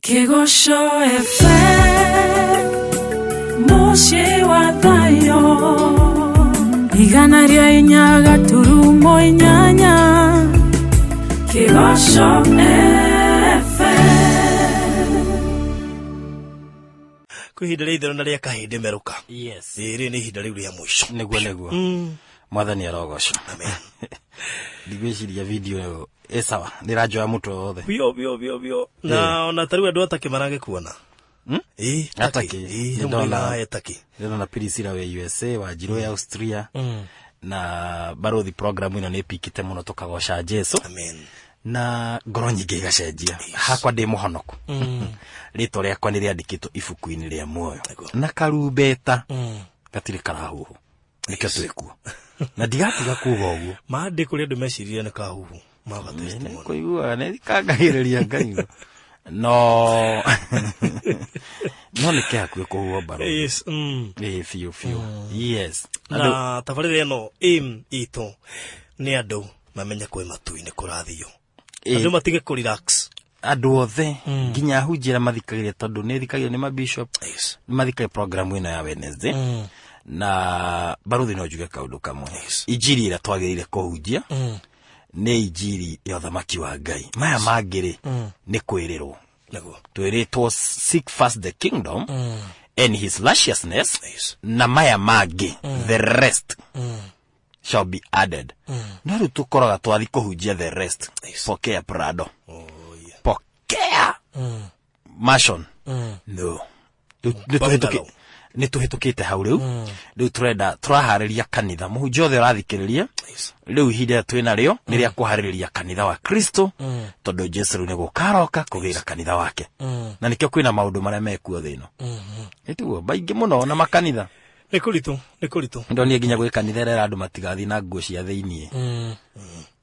Kĩgoco FM, mũciĩ wa thayũ, 104.8 Kĩgoco FM. Kwĩ ihinda rĩa itherũ na rĩa kahĩndĩ merũka. Yes. Ĩĩ, rĩrĩ nĩ ihinda rĩu rĩa mũico. Nĩguo nĩguo. Mwathani arogocwo. Amen. Ndigwĩciria video ĩyo ĩ sawa, nĩranjoya mũtwe wothe. Biũ biũ biũ biũ. Na ona ta rĩu andũ atakĩ maragĩkuona. Ĩĩ, Atakĩ. Ĩĩ, Nĩ ndona. ndona atakĩ. Ndĩrona Priscilla wĩ USA, Wanjirũ wĩ Austria, na barothi program ĩno nĩ ĩpikĩte mũno tũkagoca Jesu. Amen. Na ngoro nyingĩ igacenjia. Hakwa ndĩ mũhonoku. Rĩtwa rĩakwa nĩ rĩandĩkĩtwo ibuku-inĩ rĩa muoyo. Na karumbeta gatirĩ karahuhwo. Nĩkĩo twĩkuo. Na ndigatiga kuga ũguo. Maandĩ kũrĩ andũ meciririe nĩ kahuhu. Maga testimony. Kũiguaga nĩ kangagĩrĩria Ngai. No no nĩ kĩhakuhĩ kũhuhwo mbarothi. Yes. Ĩĩ biũ biũ. Yes. Na tabarĩra ĩno aim itũ nĩ andũ mamenye kwĩ matu-inĩ kũrathio. Ĩĩ. Andũ matige kũ relax. Andũ othe nginya ahunjia arĩa mathikagĩrĩria tondũ nĩ thikagĩrĩria nĩ mabishop Yes. nĩ mathikagĩrĩria program ĩno ya Wednesday na baruthi no njuge kaũndũ kamwe. Injiri ĩrĩa twagĩrĩire kũhunjia nĩ injiri ya ũthamaki wa Ngai. Maya mangĩ rĩ nĩ kwĩrĩrwo. Nĩguo. Twĩrĩtwo seek first the kingdom and his righteousness. Yes. Na maya mangĩ, the rest shall be added. No rĩu tũkoraga twathi kũhunjia the rest. Yes. Pokea Prado. Oh, yeah. Pokea mansion. No. Rĩu nĩ Bungalow. nĩ tũhĩtũkĩte hau rĩu. Rĩu tũrenda tũraharĩria kanitha. Mũhunjia othe ũrathikĩrĩria. Yes. Rĩu ihinda twĩ narĩo nĩ rĩa kũharĩrĩria kanitha wa Kristo tondũ Jesu rĩu nĩ gũkaroka kũgĩra kanitha wake. Na nĩkĩo kwĩna maũndũ marĩa mekuo thĩ ĩno. Nĩtiguo maingĩ mũno na makanitha. Nĩ kũritũ, nĩ kũritũ. Ndonire nginya gwĩ kanitha ĩrera andũ matigathiĩ na nguo cia thĩiniĩ.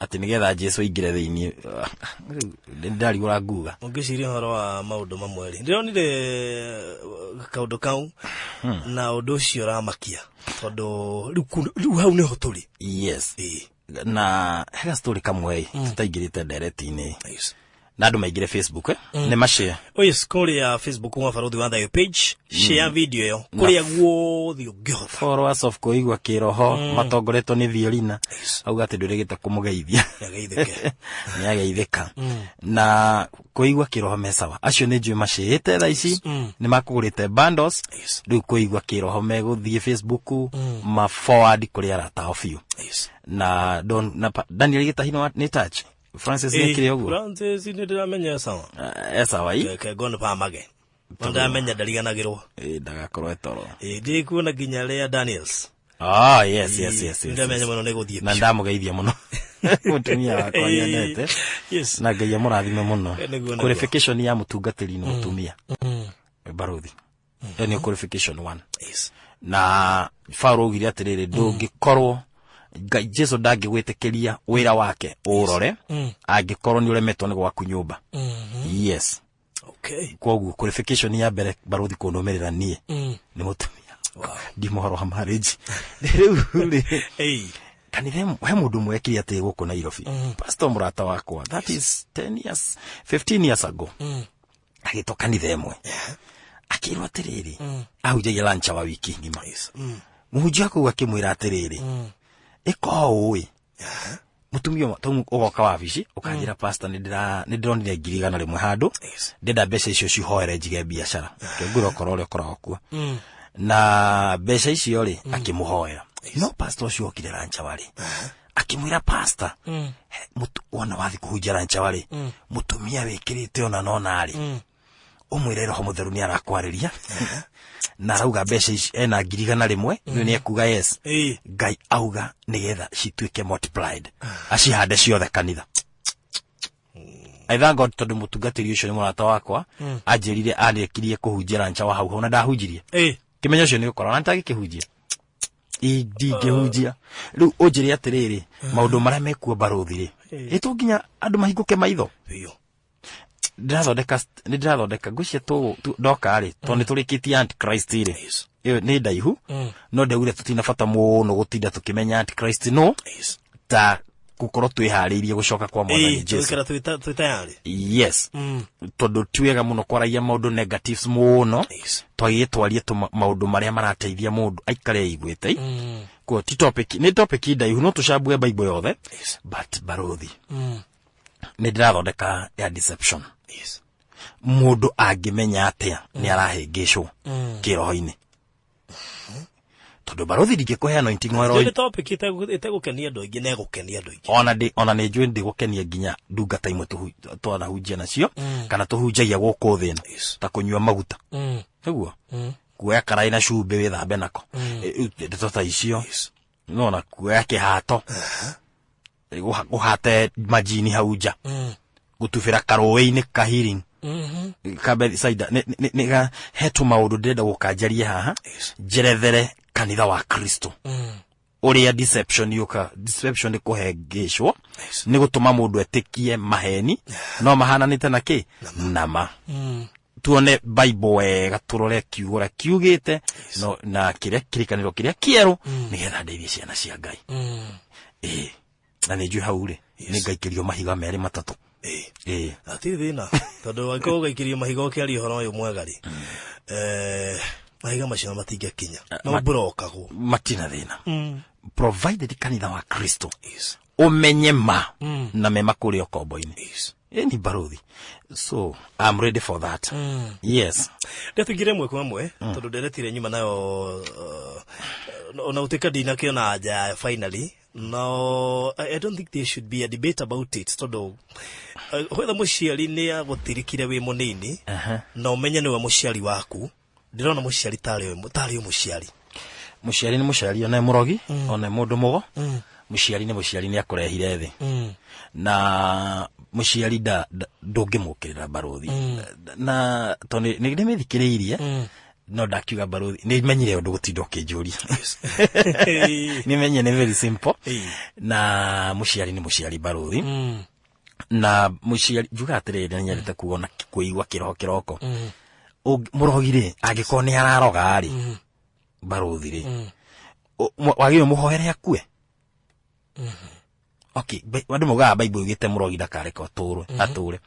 Atĩ nĩgetha Jesu aingĩre thĩiniĩ. Rĩu nĩndarigũra nguga. Ũngĩciria ũhoro wa maũndũ mamwe rĩ, ndĩronire kaũndũ kau na ũndũ ũcio ũramakia tondũ rĩu rĩu hau nĩho tũrĩ. Yes. Ĩĩ. Na hega story kamwe tũtaingĩrĩte ndereti-inĩ. Yes. Na andũ maingĩre Facebook nĩ mashare. Oh yes, kũrĩa Facebook wa Barothi wa Thayũ page, share video ĩyo kũrĩa guothe ũngĩhota. Followers of kũigua kĩroho matongoretwo nĩ Thiolina. Auga atĩ ndũrĩgĩte kũmũgeithia. Nĩageithĩke. Nĩageithĩka. Na kũigua kĩroho me sawa. Acio nĩ njũĩ macĩĩte thaa ici nĩ makũgũrĩte bundles. Yes. Rĩu kũigua kĩroho megũthiĩ Facebook ma forward kũrĩ arata ao biũ. Yes. Na don na Daniel Gĩtahi nĩ touch. Francis nĩ kĩrĩ ũguo. Francis nĩ ndĩramenya sawa. E sawa i. Ke ngone pamage. No ndamenya ndariganagĩrwo. Ĩ ndagakorwo etoro. Ĩ ndikuona nginya rĩa Daniels. Ah, yes, yes, yes, yes. Ndamenya mũno nĩ gũthiĩ. Na ndamũgeithia mũno. Mũtumia wakwa nyendete. Yes. Na Ngai amũrathime mũno. Nĩguo, nĩguo. Qualification ya mũtungatĩri nĩ mũtumia. Barothi. Ĩyo nĩyo qualification one. Yes. Na Paulo augire atĩrĩrĩ, ndũngĩkorwo Ngai Jesu ndangĩgwĩtĩkĩria wĩra wake ũrore angĩkorwo nĩ ũremetwo nĩ gwaku nyũmba. Yes. Okay. Koguo qualification ya mbere barothi kũnũmĩrĩra niĩ nĩ mũtumia. Wow. Ndi mũhoro wa marriage. Rĩu rĩ Hey. kanitha he mũndũ ũmwe ekire atĩ gũkũ Nairobi. Pastor mũrata wakwa, that is 10 years, 15 years ago. Agĩtwo kanitha ĩmwe. Akĩrwo atĩrĩrĩ, ahunjagia lunch wa wiki ng'ima. Yes. Mũhunjia kũu akĩmwĩra atĩrĩrĩ, ĩka ũũ ĩ, mũtumia ũmwe tau ũgoka wabici ũkanjĩra pastor nĩ ndĩronire 100,000 handũ. Yes. Ndĩrenda mbeca icio cihoere njige biacara. Kĩngũra okorwo ũrĩa ũkoragwo kuo. Na mbeca icio rĩ akĩmũhoera. No pastor ũcio okire rancha warĩ. Akĩmwĩra pastor, wona wathi kũhunjia rancha warĩ, mũtumia wĩkĩrĩte ona nona rĩ, ũmwĩre roho mũtheru nĩ arakwarĩria. Na arauga mbeca ici ena 100,000, rĩu nĩ ekuga yes. Ĩĩ. Ngai auga nĩgetha cituĩke multiplied. Acihande ciothe kanitha. I thank God tondũ mũtungatĩri ũcio nĩ mũrata wakwa, anjĩrire andekirie kũhunjia rancha wa hau hau na ndahunjirie. Ĩĩ. Kĩmenyo ũcio nĩ ũkora na ntagĩkĩhunjia. Ndingĩhunjia. Rĩu ũnjĩre atĩrĩrĩ, maũndũ marĩa mekuo barothi rĩ, ĩ to nginya andũ mahingũke maitho. Biũ. Ndĩrathondeka nĩ ndĩrathondeka ngwĩciria ndoka rĩ, tondũ nĩ tũrĩkĩtie Antichrist rĩ. Yes. Ĩyo nĩ ndaihu, no ndaugire tũtina bata mũno gũtinda tũkĩmenya Antichrist no Yes. ta Gũkorwo twĩharĩirie gũcoka kwa Mwathani Jesu. Tũikara twĩ tayarĩ. Yes, tondũ ti wega mũno kwaragia maũndũ negatives mũno. Twagĩrĩire twarie maũndũ marĩa marateithia mũndũ aikare aiguĩte. Kuo ti topic, nĩ topic ndaihu, no tũcambue Bible yothe. But barothi, nĩ ndĩrathondeka ya deception. Mũndũ angĩmenya atĩa nĩ arahĩngĩcwo kĩroho-inĩ? Tondũ barothi, ndingĩkũhe anointing oil. Nĩ topic ĩtegũkenia andũ aingĩ na ĩgũkenia andũ aingĩ. Ona nĩ njũĩ ndĩgũkenia nginya ndungata imwe twanahunjia nacio kana tũhunjagia gũkũ thĩ ĩno, ta kũnyua maguta, nĩguo kuoya karaĩ na cumbĩ wĩthambe nako. Ndeto ta icio, nona kuoya kĩhato, gũhate majini hau nja, gũtubĩra karũĩ-inĩ ka healing ka Bethsaida, he tũmaũndũ ndĩrenda gũkanjarie haha, njerethere kanitha wa Kristo ũrĩa deception yũka. Deception nĩ kũhengĩcwo, nĩ gũtũma mũndũ etĩkie maheni no mahananĩte na kĩ nama. Tuone Bible wega, tũrore kiugo ũrĩa kiugĩte, no, na kĩrĩa kĩrĩkanĩro kĩrĩa kĩerũ, nĩgetha ndeithie ciana cia Ngai. Ĩĩ, na nĩ njũĩ hau rĩ, nĩ ngaikĩrio mahiga merĩ matatũ. Ĩĩ. Hatirĩ thĩna, tondũ angĩkorwo ũgaikĩrio mahiga ũkĩaria ũhoro ũyũ mwega rĩ, mahiga macio matingĩkinya, no mburokagwo. Matina thĩna, provided kanitha wa Kristo ũmenye ma na mema kũrĩa ũkombo-inĩ. Ĩni barothi, so I'm ready for that, yes. Ndetũingĩre ĩmwe kwa ĩmwe, tondũ nderetire nyuma nayo, ona gũtuĩka ndinakĩona anja yayo finally, no I don't think there should be a debate about it, tondũ whether mũciari nĩ agũtirikire wĩ mũnini na ũmenye nĩwe mũciari waku, ndĩrona mũciari tarĩ o mũciari. Mũciari nĩ mũciari, ona mũrogi, ona mũndũ mũgo, mũciari nĩ mũciari, nĩ akũrehire thĩ. Na mũciari ndũngĩmũkĩrĩra barothi, na tondũ nĩ ndĩmĩthikĩrĩirie, no ndakiuga barothi nĩ menyire ũndũ gũtinda ũkĩnjũria, nĩ menyire nĩ very simple. Na mũciari nĩ mũciari barothi, na mũciari njuga atĩrĩrĩ, nĩ nyendete kuona kũigua kĩroho kĩroko. Mũrogi rĩ, angĩkorwo nĩ araroga rĩ, barothi rĩ, wagĩrĩirwo mũhoere akue. Okay, andũ maugaga Bible ugĩte mũrogi ndakareke atũrwe atũre,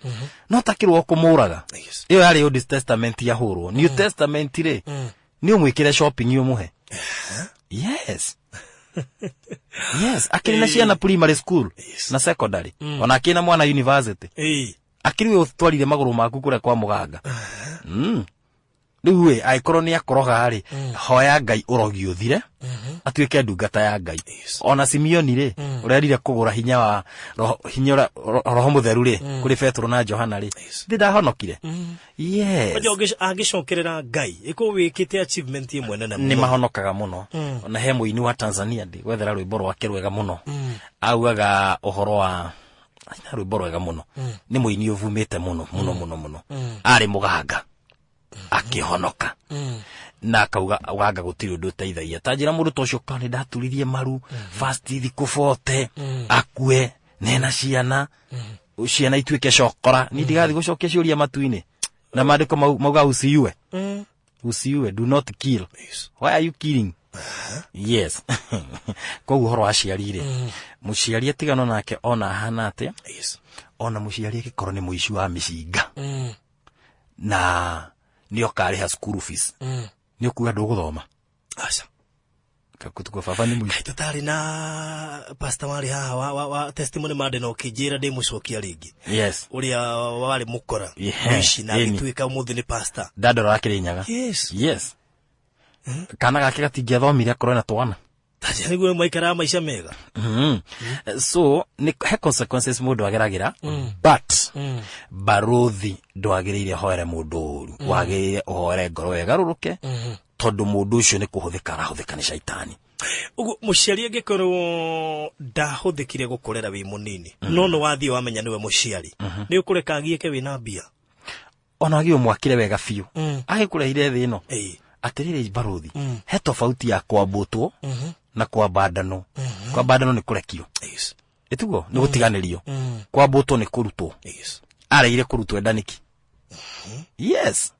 no takĩrwo kũmũraga. Ĩyo yarĩ Old Testament, yahũrwo. New Testament rĩ, nĩ ũmwĩkĩre shopping, ũmũhe. Yes, akĩrĩ na ciana primary school na secondary, ona akĩrĩ na mwana university. Akĩrĩ we ũtwarire magũrũ maku kũrĩa kwa mũganga. Rĩu ĩ, angĩkorwo nĩ akoroga rĩ, hoya Ngai ũrogi ũthire, atuĩke ndungata ya Ngai. Ona Simeoni rĩ, ũrerire kũgũra hinya wa roho, hinya ũrĩa roho mũtheru rĩ, kũrĩ Petero na Johana rĩ, ndĩ ndahonokire. Yes. Kwanja angĩcokerera Ngai, ĩkorwo wĩkĩte achievement ĩmwe nene Nĩ mũno. Mahonokaga mũno. Ona he mũini wa Tanzania, ndĩ gwethera rwĩmbo rwake rwega mũno, augaga ũhoro wa aina rwĩmbo rwega mũno. Nĩ mũini ũvumĩte mũno mũno mũno mũno, arĩ mũganga akĩhonoka, na akauga ũganga gũtirĩ ũndũ ũteithagia. Ta njĩra, mũndũ ta ũcio ka nĩ ndaturirie maru fast thikũ 40, akue nena ciana, ciana ituĩke cokora, ni ndigathiĩ gũcokia ciũria matu-inĩ, na maandĩko mauga usiue, usiue, do not kill. Why are you killing? Yes, koguo ũhoro wa aciari rĩ, mũciari atigano nake ona ahana atĩa. Ona mũciari angĩkorwo nĩ mũici wa mĩcinga na nĩ ũkarĩha school fees, nĩ ũkuga ndũgũthoma? Aca. Kakutukua baba nĩ mũici. Kaĩ tũtarĩ na pastor warĩ haha wa testimony mande na ũkĩnjĩra ndĩmũcokia rĩngĩ, ũrĩa warĩ mũkora, mũici, na agĩtuĩka ũmũthĩ nĩ pastor? Ndandora Kĩrĩnyaga. Yes, kana gake gatingĩathomire akorwo na twana. Nĩguo maikaraga maica mega. So nĩ he consequences mũndũ ageragĩra, but barothi, ndwagĩrĩire hoere mũndũ ũru, wagĩrĩire ũhoere ngoro ĩgarũrũke, tondũ mũndũ ũcio nĩ kũhũthĩka arahũthĩka nĩ caitani. Ũguo mũciari angĩkorwo ndahũthĩkire gũkũrera wĩ mũnini, no nĩ wathiĩ wamenya nĩwe mũciari, nĩ ũkũreka agiĩke wĩna mbia? Ona wagĩrĩirwo mwakĩre wega biũ agĩkũrehire thĩ ĩno. Atĩrĩrĩ barothi, he tofauti ya kwambũtwo na kwambandanwo. Kwambandanwo nĩ kũrekio. Ĩtiguo nĩ gũtiganĩrio. Kwambũtwo nĩ kũrutwo. Aregire kũrutwo enda nĩki? Yes.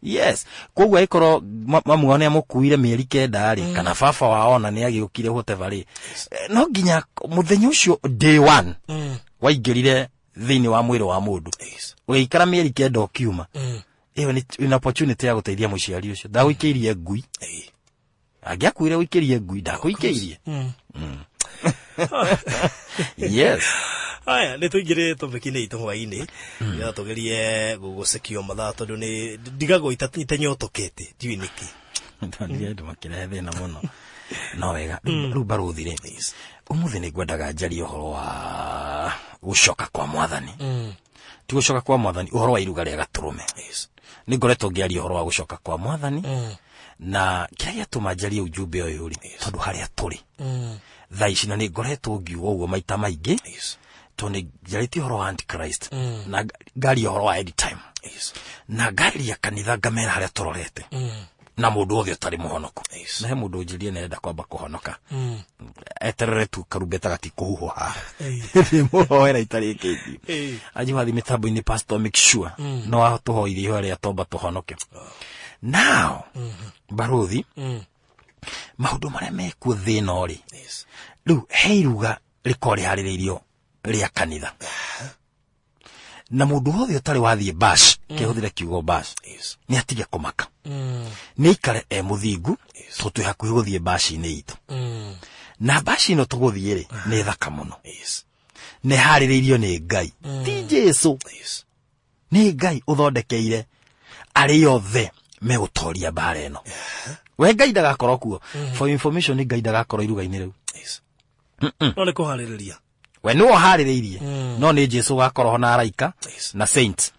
Yes, koguo angĩkorwo mamu wao nĩ amũkuire mĩeri 9 rĩ, kana baba wao ona nĩ agĩũkire, whatever rĩ, no nginya mũthenya ũcio day one waingĩrire thĩinĩ wa mwĩrĩ wa mũndũ, ũgĩikara mĩeri 9 ũkiuma, ĩyo nĩ opportunity ya gũteithia mũciari ũcio. Ndagũikĩirie ngui, angĩakuire ũikĩrie ngui, ndakũikĩirie. Yes. Haya, nä tå ingä rä topiki-inä itå hwainä getha tå gerie gå mathaa tondå nä ndigagwo itanyotokete, ndiũĩ nä kä. Ndonire andũ makĩrehe thĩna mũno, no wega. Rĩu barũthi rĩ, ũmũthĩ nĩ ngwendaga njarie ũhoro wa gũcoka kwa Mwathani, ti gũcoka kwa Mwathani, ũhoro wa iruga rĩa Gatũrũme. Nĩ ngoretwo ngĩaria ũhoro wa gũcoka kwa Mwathani, na kĩrĩa gĩatũma njarie ujumbe ũyũ rĩ, tondũ harĩa tũrĩ thaa ici, na nĩ ngoretwo ngiuga ũguo maita maingĩ, tondũ nĩ njarĩtie ũhoro wa Antichrist na ngaria ũhoro wa end time na ngaria kanitha, ngamera harĩa tũrorete na mũndũ wothe ũtarĩ mũhonoku. Na he mũndũ ũnjĩrie nĩ arenda kwamba kũhonoka, eterere tu karumbeta gatikũhuhwo haha, ndĩmũhoera itarĩkĩtie. Anji wathi mĩtambo-inĩ, pastor, make sure no atũhoirie ihoya rĩa tomba tũhonoke. Now barũthi, maũndũ marĩa mekuo thĩ ĩno rĩ, rĩu he iruga rĩkorwo rĩharĩrĩirio rĩa kanitha, na mũndũ wothe ũtarĩ wathiĩ bash, kĩhũthĩre kiugo bash, nĩ atige kũmaka, nĩ aikare e mũthingu, tondũ twĩ hakuhĩ gũthiĩ baci-inĩ itũ. Na baci ĩno tũgũthiĩ rĩ, nĩ thaka mũno, nĩ harĩrĩirio nĩ Ngai, ti Jesu, nĩ Ngai ũthondekeire arĩa othe megũtoria mbara ĩno. We Ngai ndagakorwo kuo. For information, Ngai ndagakorwo iruga-inĩ rĩu. No nä kå harä rä ria. We nĩwe ũharĩrĩirie, no nĩ Jesu ũgakorwo ho na araika na saints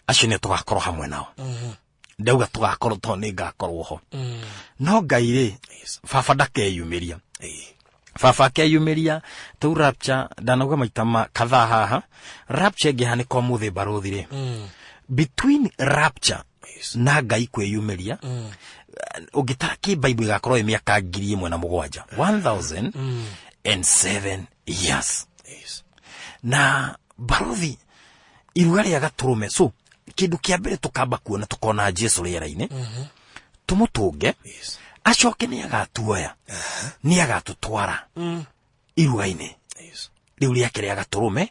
acio nĩo tũgakorwo hamwe nao. Ndauga tũgakorwo tondũ nĩ ngakorwo ho, no Ngai rĩ, baba ndakeyumĩria. Baba akeyumĩria tau rapture, ndanauga maita kadhaa haha, rapture ĩngĩhanĩka ũmũthĩ, barũthi rĩ, between rapture na Ngai kwĩyumĩria, ũngĩtara kĩbaibu ĩgakorwo ĩ mĩaka 1007, 1007 years. Na barũthi, iruga rĩa Gatũrũme, so kĩndũ kĩa mbere tũkamba kuona, tũkona Jesu rĩera-inĩ, tũmũtũnge, acoke nĩ agatuoya, nĩ agatũtwara iruga-inĩ rĩu rĩake rĩa Gatũrũme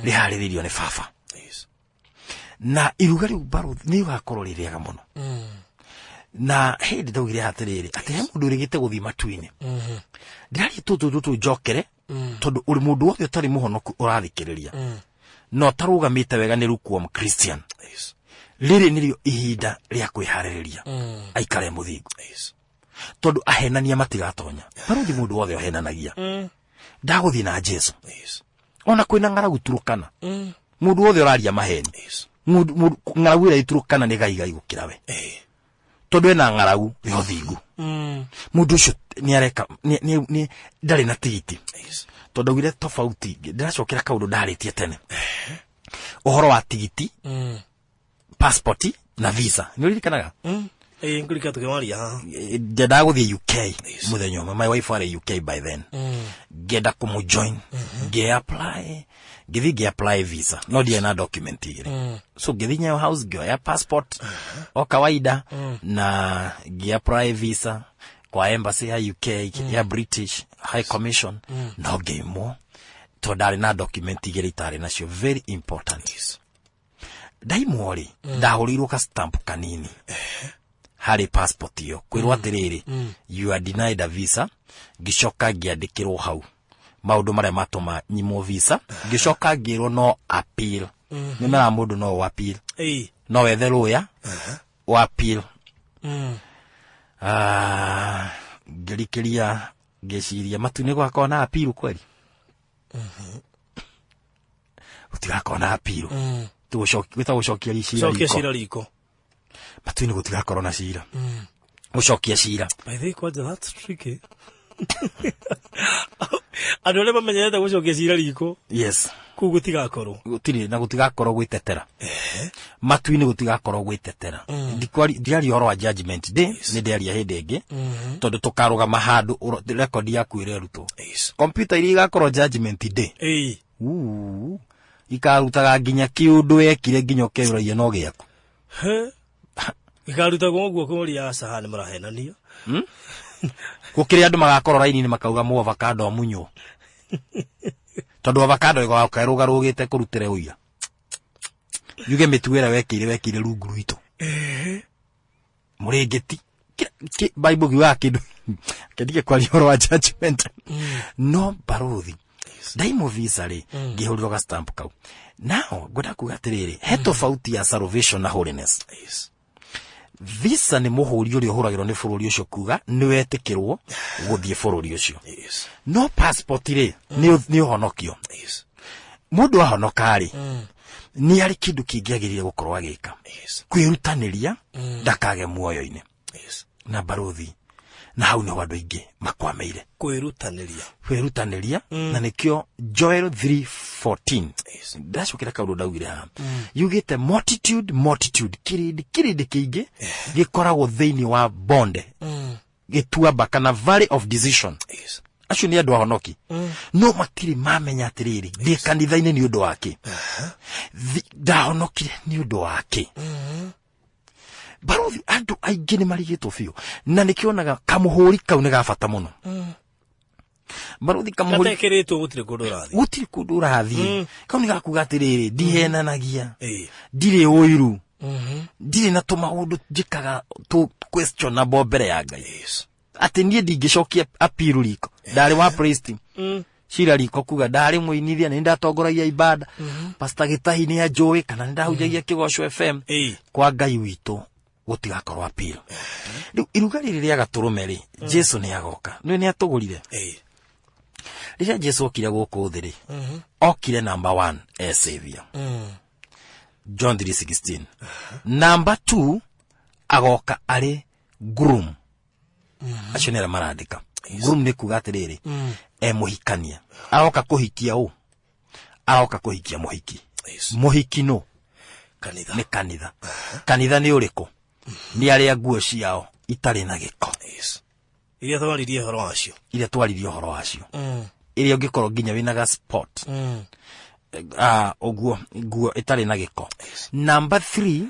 rĩharĩrĩirio nĩ baba. Na iruga rĩu, barũthi, nĩ rĩgakorwo rĩ rĩega mũno. Na hĩndĩ ndaugire atĩrĩrĩ, atĩ he mũndũ ũrĩgĩte gũthiĩ matu-inĩ. Ndĩraria tũtũ tũtũ njokere, tondũ ũrĩ mũndũ wothe ũtarĩ mũhonoku ũrathikĩrĩria na ũtarũgamĩte wega nĩ lukewarm Christian, rĩrĩ nĩrĩo ihinda rĩa kwĩharĩrĩria aikare mũthingu, tondũ ahenania matigatonya. Barũthi, mũndũ wothe ũhenanagia ndagũthiĩ na Jesu, ona kwĩna ng'aragu Turukana. Mũndũ wothe ũraria maheni, ng'aragu ĩrĩa ĩturukana nĩ gaigai gũkĩra we, tondũ ena ng'aragu ya ũthingu. Mũndũ ũcio nĩ areka ndarĩ na tigiti, tondũ augire tofauti. Ndĩracokera kaũndũ ndarĩtie tene, ũhoro wa tigiti, passport na visa, nĩ ũririkanaga? Ĩĩ, ngũrika tũkĩwaria haha. Ndendaga gũthiĩ UK mũthenya ũmwe. My wife arĩ UK by then, ngĩenda kũmũjoin, ngĩ-apply, ngĩthiĩ ngĩ-apply visa, no ndiarĩ na document igĩrĩ. So ngĩthiĩ Nyayo House, ngĩoya passport o kawaida na ngĩ-apply visa kwa embassy ya UK, ya British High Commission, no ngĩimwo tondũ ndarĩ na document igĩrĩ itarĩ nacio very important. Ndaimwo rĩ, ndahũrĩirwo ka stamp kanini harĩ passport ĩyo, kwĩrwo atĩrĩrĩ, "You are denied a visa." Ngĩcoka ngĩandĩkĩrwo hau maũndũ marĩa matũma nyimwo visa. Ngĩcoka ngĩrwo no appeal. Nĩ mera mũndũ no ũ appeal, no wethe lawyer wa appeal. Ah, ngĩrikĩria ngĩciria matu-inĩ gwakorwo na appeal kweli? Gũtigakorwo na appeal. Gwĩta gũcokia cira Cokia riko. Cira riko. Matu-inĩ gũtigakorwo na cira, gũcokia cira. By the way, kwanja that's tricky. Andũ arĩa mamenyerete gũcokia cira riko, kũu gũtigakorwo. Gũtirĩ, na gũtigakorwo gwĩtetera matu-inĩ, gũtigakorwo gwĩtetera. Ndiaria ũhoro wa judgment day, nĩ ndĩaria hĩndĩ ĩngĩ, tondũ tũkarũgama handũ record yaku ĩrerutwo kompiuta iria igakorwo judgment day. Uu, ikarutaga nginya kĩũndũ wekire, nginya ũkeyũragia no gĩaku. He. Ikarutagwo ũguo kũria aca haha nĩ mũrahenanio. Gũkĩrĩ andũ magakorwo raini-inĩ makauga mũ avocado amunywo, tondũ avocado ĩgoka ĩrũgarũgĩte kũrutĩre ũira yuge mĩtu ĩrĩa wekĩire wekĩire rungu rwitũ mũrĩngĩti. Bible kiugaga kĩndũ kĩndige kwaria ũhoro wa judgment. No barothi ndaimwo visa rĩ, ngĩhũrĩrwo ga stamp kau. Now ngwenda kuga atĩrĩrĩ, he tofauti ya salvation na holiness. Visa nĩ mũhũri ũrĩa ũhũragĩrwo nĩ bũrũri ũcio kuga nĩ wetĩkĩrwo gũthiĩ bũrũri ũcio. No passport rĩ, nĩ ũhonokio. Mũndũ ahonoka rĩ, nĩ arĩ kĩndũ kĩngĩ agĩrĩire gũkorwo agĩka, kwĩrutanĩria ndakage muoyo-inĩ. Na barothi, na hau nĩho andũ aingĩ makwamĩire. Kwĩrutanĩria. Kwĩrutanĩria, na nĩkĩo Joel 3:14, ndacokera kaũndũ ndaugire haha, yugĩte multitude, multitude, kĩrĩndĩ, kĩrĩndĩ kĩingĩ gĩkoragwo thĩinĩ wa bonde, gĩtuamba kana valley of decision. Acio nĩ andũ ahonoki, no matirĩ mamenya atĩrĩrĩ, ndĩ kanitha-inĩ nĩ ũndũ wake, ndahonokire nĩ ũndũ wake. Barothi, andũ aingĩ nĩ marigĩtwo biũ, na nĩkĩonaga kamũhũri kau nĩ ga bata mũno, barothi, kamũhũri. Gatekĩrĩtwo gũtirĩ kũndũ ũrathiĩ. Gũtirĩ kũndũ ũrathiĩ. Kau nĩ gakuga atĩrĩrĩ, ndihenanagia, ndirĩ ũiru, ndirĩ na tũmaũndũ njĩkaga tũ questionable mbere ya Ngai, atĩ niĩ ndingĩcokia apiru riko. Ndarĩ wa praise team, cira riko kuga ndarĩ mũinithia, nĩ ndatongoragia ibada, Pastor Gĩtahi nĩ anjũĩ, kana nĩ ndahunjagia Kĩgoco FM. Kwa Ngai witũ gũtigakorwo appeal. Rĩu iruga rĩrĩ rĩa gatũrũme rĩ, Jesu nĩ agoka, nĩ nĩ atũgũrire. Rĩrĩa Jesu okire gũkũ thĩ rĩ, okire number one as savior, John 3:16. Number two, agoka arĩ groom. Acio nĩ arĩa marandĩka. Groom nĩ kuga atĩrĩrĩ, e mũhikania aroka kũhikia ũ, aroka kũhikia mũhiki. Mũhiki nũ? Kanitha. Nĩ kanitha. Kanitha nĩ ũrĩkũ? Nĩ arĩa nguo ciao itarĩ na gĩko. Iria twaririe ũhoro wacio. Iria twaririe ũhoro wacio, iria ũngĩkorwo nginya wĩna ga spot, ũguo nguo ĩtarĩ na gĩko. Number three,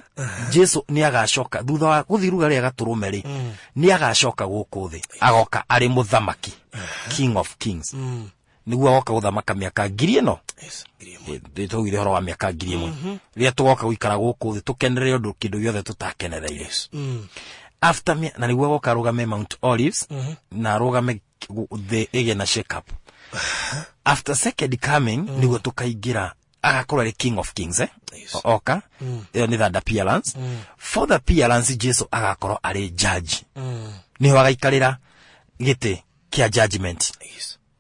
Jesu nĩ agacoka thutha wa gũthiĩ iruga rĩa gatũrũme rĩ, nĩ agacoka gũkũ thĩ, agoka arĩ mũthamaki, King of Kings, nĩguo agoka gũthamaka mĩaka 1000 ĩno. 1000. Twaugire ũhoro wa mĩaka 1000 rĩrĩa tũgoka gũikara gũkũ thĩ tũkenerere ũndũ kĩndũ gĩothe tũtakenereire after na nĩguo agoka arũgame Mount Olives na arũgame thĩ ĩgĩe na shake up. After second coming, nĩguo tũkaingĩra, agakorwo arĩ King of Kings, eh? Oka ĩyo nĩ third appearance. Fourth appearance, Jesu agakorwo arĩ judge, nĩho agaikarĩra gĩtĩ kĩa judgment.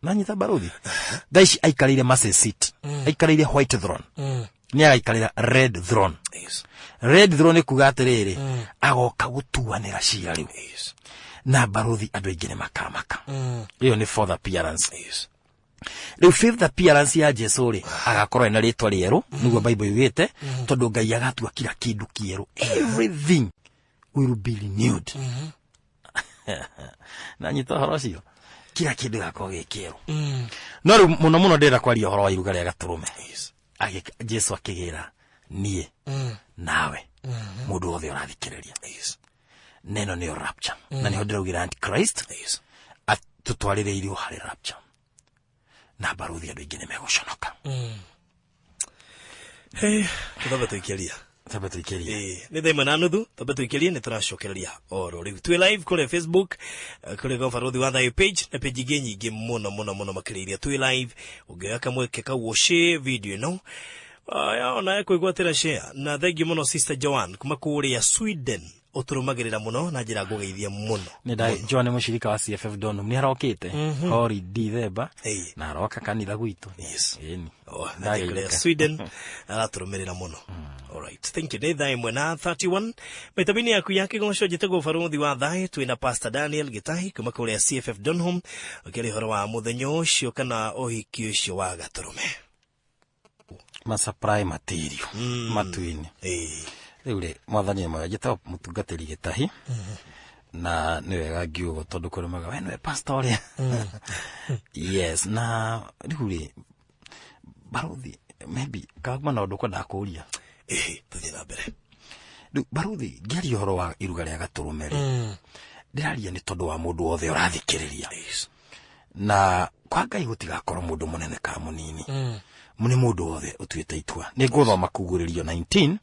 Nanyita baruthi, thaa ici aikarĩire mercy seat, aikarĩire white throne, nĩ agaikarĩra red throne. Red throne nĩ kuga atĩrĩrĩ, agoka gũtuanĩra cira rĩu. Na baruthi, andũ aingĩ nĩ makamaka. Ĩyo nĩ fourth appearance. Rĩu fifth appearance ya Jesu rĩ, agakorwo ena rĩtwa rĩerũ, nĩguo Bible yugĩte, tondũ Ngai agatua kila kĩndũ kĩerũ, everything will be renewed. Na nyita ũhoro ũcio, kila kĩndũ gĩgakorwo gĩ kĩerũ. No rĩu mũno mũno ndĩrenda kwaria ũhoro wa iruga rĩa gatũrũme. Jesu akĩgĩra niĩ nawe, mũndũ wothe ũrathikĩrĩria, neno nĩyo rapture, na nĩho ndĩraugĩra antichrist tũtwarĩrĩirio harĩ rapture. Na baruthi, andũ aingĩ nĩ megũconoka. Hey, tũthambe tũikĩria. Tambe tũikĩrie. Ĩĩ, nĩ 1:30, twambe tũikĩrie, nĩ tũracokereria oro rĩu. Twĩ live kũrĩa Facebook, kũrĩa kwa Barothi wa Thayo page na page ingĩ nyingĩ mũno mũno mũno makĩria iria twĩ live. Ũngĩoya kamweke kau ũshare video ĩno, aya ona kwĩgwatĩra share. Na thengiũ mũno Sister Joan kuma kũrĩa Sweden, ũtũrũmagĩrĩra mũno na njĩra ngũgeithia mũno. Nĩ nda John nĩ mũshirika wa CFF Donum, nĩ arokĩte hori Dithemba na aroka kanitha gwitũ. Ĩni. Oh, Ndageithĩka. kũrĩa Sweden aratũrũmĩrĩra mũno. Alright, thank you. Nĩ 1:31 mĩtambo-inĩ yaku ya kĩgoco. Njĩtagwo Barothi wa Thaĩ, twĩna Pastor Daniel Gĩtahi kuma kũrĩa CFF Donholm, ũkĩaria ũhoro wa mũthenya ũcio kana ũhiki ũcio wa gatũrũme. Masupply material matu-inĩ. Rĩu rĩ, mwathani nĩ mwega. Njĩtagwo mũtungatĩri Gĩtahi, na nĩ wega ngiugo tondũ kũrĩmaga we nĩwe pastor ũrĩa. Yes, na rĩu rĩ, barothi, maybe kakuma na ũndũ kwendaga kũũria. Ĩĩ, tũthiĩ na mbere. Rĩu baruthi, ngĩaria ũhoro wa iruga rĩa gatũrũme rĩ, ndĩraria nĩ tondũ wa mũndũ wothe ũrathikĩrĩria. Na kwa Ngai gũtigakorwo mũndũ mũnene ka mũnini, nĩ mũndũ wothe ũtuĩte itua. Nĩ ngũthoma Kugurĩrio 19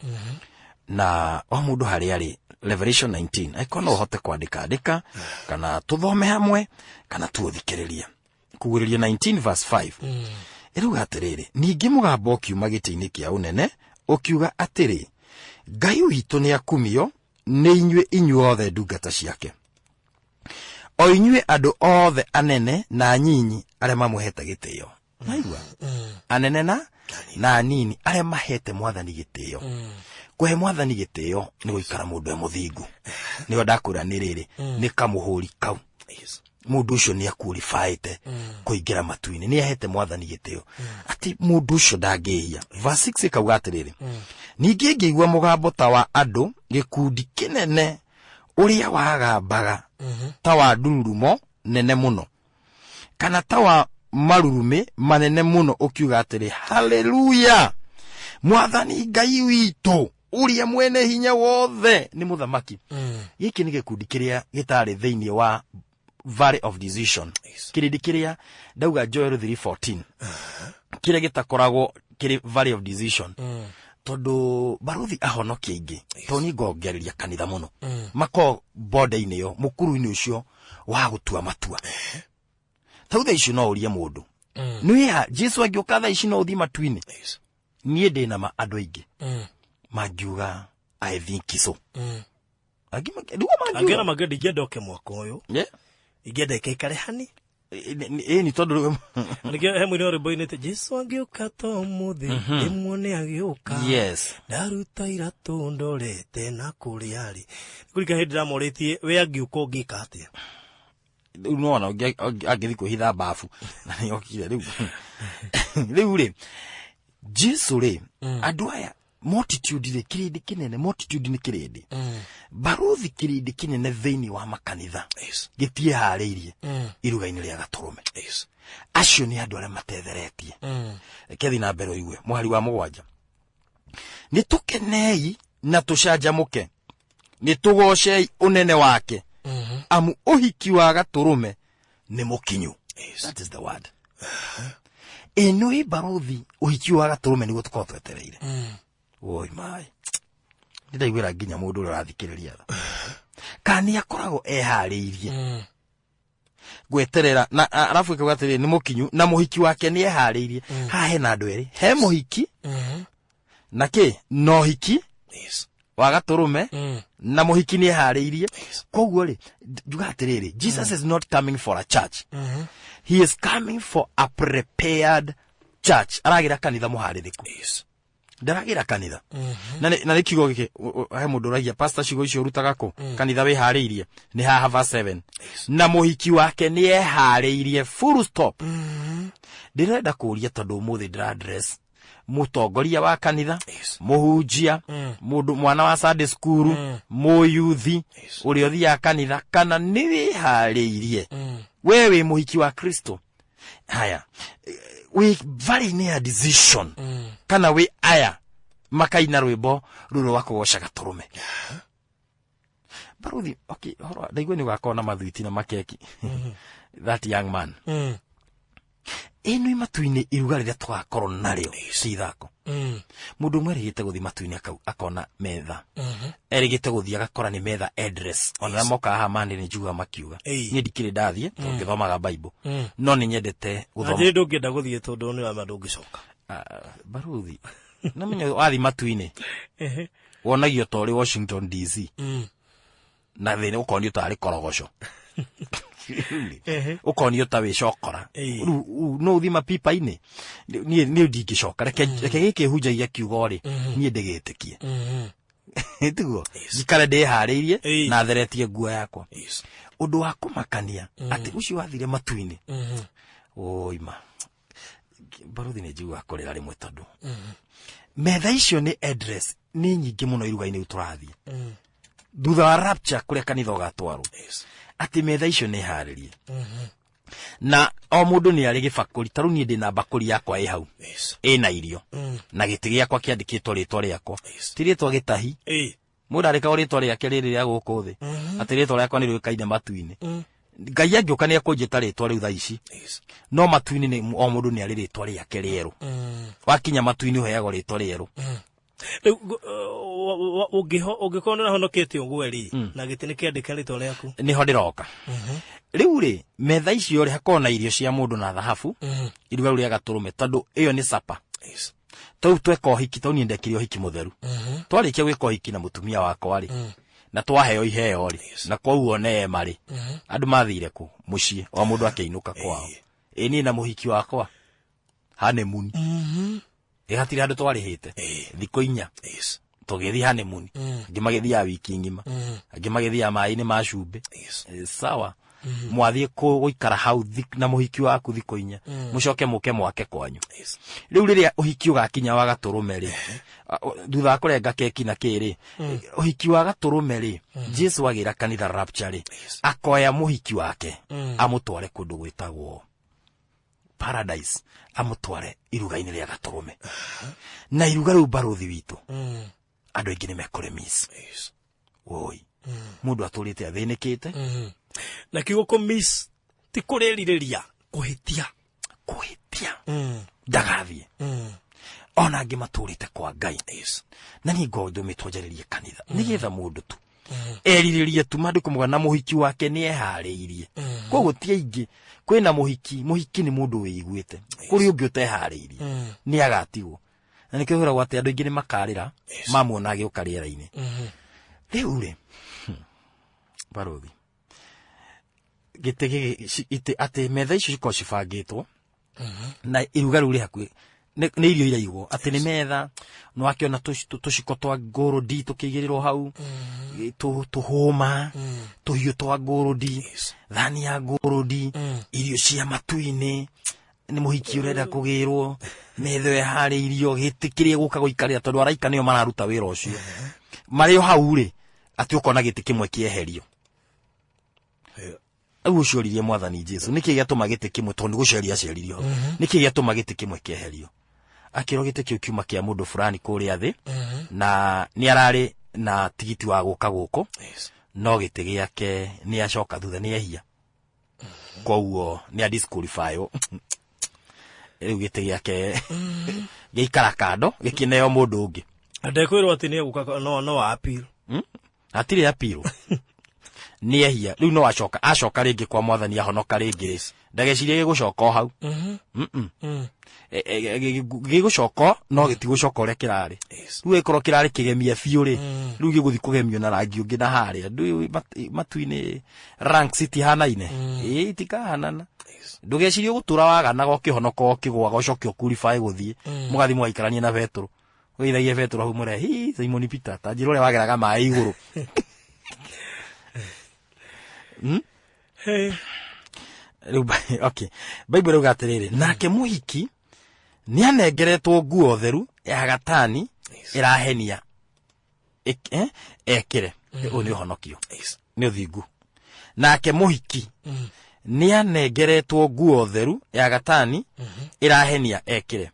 na o mũndũ harĩa arĩ, Revelation 19, angĩkorwo no ũhote kwandĩka andĩka, kana tũthome hamwe, kana tuũthikĩrĩrie. Kugurĩrio 19 verse 5 ĩruga atĩrĩrĩ, ningĩ mũgambo ũkiuma gĩtĩ-inĩ kĩa ũnene ũkiuga atĩrĩ, Ngai witũ nĩ akumio nĩ inyuĩ inyuothe ndungata ciake, o inyuĩ andũ othe anene na anyinyi arĩa mamũhete gĩtĩo. Maigua, anene na anini arĩa mahete Mwathani gĩtĩo. Kũhe Mwathani gĩtĩo nĩ gũikara mũndũ e mũthingu. Nĩyo ndakwĩra nĩ rĩrĩ, nĩ kamũhũri kau. Mũndũ ũcio nĩ akuorifaĩte kũingĩra matu-inĩ, nĩ ahete Mwathani gĩtĩo atĩ mũndũ ũcio ndangĩhia. Verse 6 ĩkauga atĩrĩrĩ, ningĩ ngĩigua mũgambo ta wa andũ gĩkundi kĩnene ũrĩa wagambaga ta wa ndururumo nene mũno kana ta wa marurumĩ manene mũno, ũkiuga atĩrĩ, haleluya, Mwathani Ngai witũ ũrĩa mwene hinya wothe nĩ mũthamaki. Gĩkĩ nĩ gĩkundi kĩrĩa gĩtarĩ thĩinĩ wa valley of decision. Kĩrĩndĩ kĩrĩa ndauga Joel 3:14, kĩrĩa gĩtakoragwo kĩrĩ valley of decision, tondũ baruthi ahonokia aingĩ, tondũ niĩ ngongereria kanitha mũno makorwo bonde-inĩ ĩyo, mũkuru-inĩ ũcio wa gũtua matua. Tau thaa icio no ũrie mũndũ, nĩ Jesu angĩũka thaa ici no ũthiĩ matu-inĩ? Niĩ ndĩ na ma andũ aingĩ mangiuga, I think so. Angĩ nĩguo mangiuga. Angĩona mangĩ ndingĩenda oke mwaka ũyũ. Ingĩenda ikaikare hani. Ĩ nĩ tondũ rĩu Nĩkĩo he mũini wa rwĩmbo inĩte, Jesu angĩũka to mũthĩ rĩmwe agĩũka. Ndaruta iratũ ndorete na kũrĩa arĩ kũrika hĩndĩ ndamorĩtie, we angĩũka ũngĩka atĩa? Rĩu nĩwona angĩthiĩ kwĩhitha mbabu na nĩ okire. Rĩu rĩ, Jesu rĩ, andũ aya multitude rĩ, kĩrĩndĩ kĩnene, multitude nĩ kĩrĩndĩ, baruthi, kĩrĩndĩ kĩnene thĩinĩ wa makanitha gĩtiĩharĩirie iruga-inĩ rĩa gatũrũme. Acio nĩ andũ arĩa matetheretie. Reke thiĩ na mbere ũigue mũhari wa 7. Nĩ tũkenei na tũcanjamũke, nĩ tũgocei ũnene wake, amu ũhiki wa gatũrũme nĩ mũkinyu. That is the word. Ĩno ĩ baruthi, ũhiki wa gatũrũme nĩguo tũkorwo twetereire. Oi mai, ndĩraiguĩra nginya mũndũ ũrĩa ũrathikĩrĩria tha kana nĩ akoragwo eharĩirie gweterera na arabu ĩkauga atĩrĩrĩ, nĩ mũkinyu na mũhiki wake nĩ eharĩirie. Haha hena andũ erĩ, he mũhiki na kĩ na ũhiki wa gatũrũme, na mũhiki nĩ eharĩirie. Koguo rĩ, njuga atĩrĩrĩ, Jesus is not coming for a church, he is coming for a prepared church. Aragĩra kanitha mũharĩrĩku, ndaragĩra kanitha na nĩ kiugo gĩkĩ. He mũndũ ũragia, pastor, ciugo icio ũrutaga kũ? Kanitha wĩharĩirie nĩ haha verse 7, na mũhiki wake nĩ eharĩirie, full stop. Ndĩrenda kũũria, tondũ ũmũthĩ ndĩra address mũtongoria wa kanitha, mũhunjia, mũndũ mwana wa Sunday school, mũyuthi ũrĩa ũthiaga kanitha, kana nĩ wĩharĩirie? We wĩ mũhiki wa Kristo? Haya, wĩ valley-inĩ ya decision kana wĩ aya makaina rwĩmbo rũrũ rwa kũgoca gatũrũme? Baruthi, okay, horo ndaigua nĩ ũgakorwo na mathwiti na makeki, that young man. Ĩno matu-inĩ, iruga rĩrĩa tũgakorwo narĩo ci ithako. Mũndũ ũmwe erĩgĩte gũthiĩ matu-inĩ akona metha, erĩgĩte gũthiĩ agakora nĩ metha address. Ona arĩa mokaga haha mani nĩ njiguaga makiuga. Niĩ ndikĩrĩ ndathiĩ tondũ ngĩthomaga Bible, no nĩ nyendete gũthoma. Njĩrĩ ndũngĩenda gũthiĩ tondũ nĩ wama ndũngĩcoka. Ah, baruthi, namenya wathiĩ matu-inĩ wonagio ta ũrĩ Washington DC, na thĩinĩ ũkonio tarĩ korogoco, ũkonio ta wĩ cokora. Rĩu no ũthiĩ mapipa-inĩ, niĩ ndingĩcoka. Reke gĩkĩ hunjagia kiugo rĩ, niĩ ndĩgĩtĩkie tiguo njikare ndĩharĩirie na theretie nguo yakwa. Ũndũ wa kũmakania atĩ ũcio wathire matu-inĩ, oima baruthi, nĩ njiguaga kũrĩra rĩmwe tondũ metha icio nĩ address nĩ nyingĩ mũno iruga-inĩ rĩu tũrathiĩ thutha wa rapture, kũrĩa kanitha ũgatwarwo, atĩ metha icio nĩ harĩrie na o mũndũ nĩ arĩ gĩbakũri. Ta rĩu niĩ ndĩ na mbakũri yakwa ĩ hau ĩna irio na gĩtĩ gĩakwa kĩandĩkĩtwo rĩtwa rĩakwa, ti rĩtwa gĩtahi. Mũndũ arĩkagwo rĩtwa rĩake rĩrĩ rĩa gũkũ thĩ, atĩ rĩtwa rĩakwa nĩ rĩũĩkaine matu-inĩ. Ngai angĩũka nĩ ekũnjĩta rĩtwa rĩu thaa ici, no matu-inĩ nĩ o mũndũ nĩ arĩ rĩtwa rĩake rĩerũ. Wakinya matu-inĩ ũheagwo rĩtwa rĩerũ. Rĩu ũngĩkorwo nĩ ũrahonokete ũguo rĩ, na gĩtĩ nĩ kĩandĩke rĩtwa rĩaku. Nĩho ndĩroka rĩu rĩ, metha icio rĩ, hakorwo na irio cia mũndũ na thahabu, iruga rĩu rĩa gatũrũme, tondũ ĩyo nĩ sapa. Tau tweka ũhiki, tau niĩ ndekire ũhiki mũtheru. Twarĩkia gwĩka ũhiki na mũtumia wakwa rĩ, na twaheo iheo rĩ, na koguo neema rĩ, andũ mathire kũ mũciĩ, o mũndũ akĩinũka kwao. Ĩ niĩ na mũhiki wakwa honeymoon, ĩ hatirĩ handũ twarĩhĩte, thikũ 4 tũgĩthiĩ honeymoon. Angĩ magĩthiaga wiki ng'ima, angĩ magĩthiaga maĩ-inĩ ma cumbĩ. Sawa, mwathiĩ gũikara hau na mũhiki waku thikũ 4, mũcoke mũke mwake kwanyu. Rĩu rĩrĩa ũhiki ũgakinya wa gatũrũme rĩ, thutha wa kũrenga keki na kĩ rĩ, ũhiki wa gatũrũme rĩ, Jesu agĩra kanitha rapture rĩ, akoya mũhiki wake amũtware kũndũ gwĩtagwo paradise, amũtware iruga-inĩ rĩa gatũrũme. Na iruga rĩu, barũthi witũ, andũ aingĩ nĩ mekũrĩmiss. Woi, mũndũ atũrĩte athĩnĩkĩte. Na kiugo kũ miss ti kũrĩrirĩria, kũhĩtia. Kũhĩtia, ndagathiĩ. Ona angĩ matũrĩte kwa Ngai. Na niĩ ngorwo ndũmĩtwo njarĩrie kanitha nĩgetha mũndũ tu erirĩrie tu maandĩko muga na mũhiki wake nĩ eharĩirie. Koguo ti aingĩ kwĩna mũhiki. Mũhiki nĩ mũndũ wĩiguĩte, kũrĩ ũngĩ ũteharĩirie, nĩ agatigwo. Na nĩkĩo kwĩragwo atĩ andũ aingĩ nĩ makarĩra mamuona agĩũka rĩera-inĩ. Rĩu rĩ, barũthi, gĩtĩ gĩkĩ itĩ atĩ metha icio cikorwo cibangĩtwo na iruga rĩu rĩ hakuhĩ, nĩ irio iraigwo, atĩ nĩ metha nĩ wakĩona tũciko twa ngũrũndi tũkĩigĩrĩrwo hau, tũhũma, tũhiũ twa ngũrũndi, thani ya ngũrũndi, irio cia matu-inĩ, nĩ mũhiki ũrenda kũgĩrwo, metha ĩyo ĩharĩirio, gĩtĩ kĩrĩa gũka gũikarĩra, tondũ araika nĩo mararuta wĩra ũcio marĩ o hau rĩ, atĩ ũkona gĩtĩ kĩmwe kĩeherio. Rĩu ũcio oririe Mwathani Jesu nĩkĩ gĩatũma gĩtĩ kĩmwe, tondũ nĩ gũceria aceririo hau, nĩkĩ gĩatũma gĩtĩ kĩmwe kĩeherio? Akĩrwo gĩtĩ kĩu kiuma kĩa mũndũ fulani kũrĩa thĩ, na nĩ ararĩ na tigiti wa gũka gũkũ, no gĩtĩ gĩake nĩ acoka thutha, nĩ ehia, koguo nĩ a disqualify. Rĩu gĩtĩ gĩake gĩikara kando, gĩkĩneo mũndũ ũngĩ. Ndekwĩrwo atĩ nĩ egũka no appeal. Hatirĩ appeal, nĩ ehia. Rĩu no acoka, acoka rĩngĩ kwa Mwathani, ahonoka rĩngĩ rĩ, ndagecirie gĩgũcoka o hau. Gĩgũcoka, no gĩtigũcoka ũrĩa kĩrarĩ. Rĩu gĩkorwo kĩrarĩ kĩgemie biũ rĩ, rĩu gĩgũthiĩ kũgemio na rangi ũngĩ na harĩa. Ndũĩ matu-inĩ ranks itihanaine, ĩĩ, itikahanana. Ndũgecirie gũtũra waganaga ũkĩhonoka, ũkĩgũaga, ũcoke ũkurify gũthiĩ mũgathiĩ mũgaikarania na Betũrũ, ũgeithagie Betũrũ hau, mũre hi Simon Peter, ta njĩra ũrĩa wageraga maĩ igũrũ. Hey. Rĩu okay, Bible rĩuga atĩrĩrĩ, nake mũhiki nĩ anengeretwo nguo theru ya gatani ĩrahenia ekĩre. Ũyũ nĩ ũhonokio, nĩ ũthingu. Nake mũhiki nĩ anengeretwo nguo theru ya gatani ĩrahenia ekĩre.